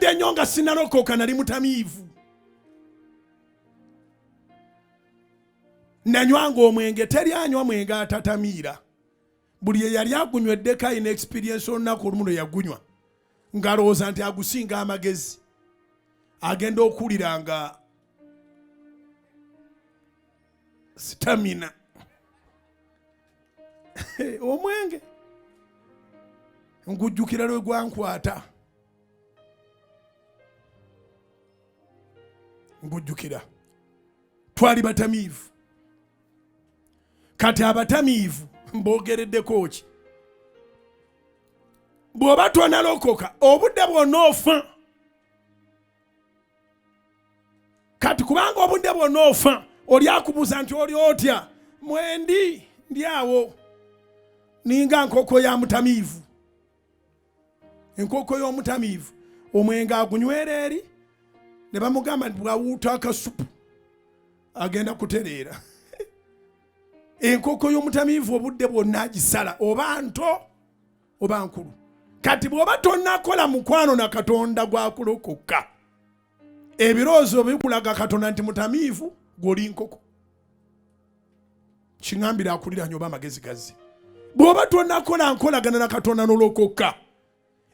Nkugambye nnyo nga sinalokoka nali mutamiivu. Nanywanga omwenge, teri anywa mwenge atatamiira. Buli eyali agunyweddeko alina experience olunaku olumu lwe yagunywa ng'alowooza nti agusinga amagezi, agenda okuwulira nga stamina omwenge ngujjukira lwe gwankwata, ngujjukira twali batamiivu. Kati abatamiivu mbogereddeko ki? Bw'oba tonalokoka obudde bwonna ofa. Kati kubanga obudde bwonna ofa, oli akubuuza nti oli otya? Mwendi ndi awo ninga nkoko ya mutamiivu. Enkoko y'omutamiivu omwenge agunywera eri ne bamugamba nti bwawuuta akasupu agenda kutereera. Enkoko y'omutamiivu obudde bwonna agisala, oba nto oba nkulu. Kati bw'oba tonnakola mukwano na Katonda gwakulokoka, ebirowoozo bikulaga Katonda nti mutamiivu, gw'oli nkoko. Kiŋambira akuliranye oba amagezi gazze. Bw'oba tonnakola nkolagana na Katonda n'olokoka,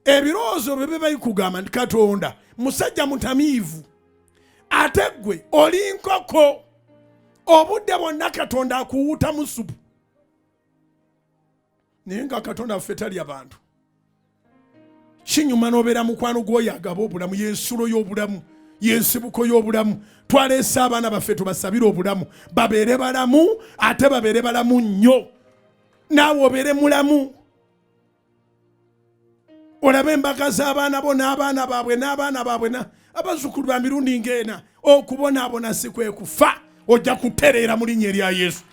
ebirowoozo bye biba bikugamba nti Katonda musajja mutamiivu, ate ggwe oli nkoko. Obudde bwonna Katonda akuwuutamu supu. Naye nga Katonda waffe talya bantu. Kinyuma n'obeera mukwano gw'oyo agaba obulamu, y'ensulo y'obulamu, y'ensibuko y'obulamu. Twaleese abaana baffe tubasabire obulamu, babeere balamu, ate babeere balamu nnyo, naawe obeere mulamu, olabe embaga z'abaana bo n'abaana baabwe n'abaana baabwe abazzukulu ba mirundi ng'ena. Okubonaabona si kwe kufa, ojja kutereera mu linnya erya Yesu.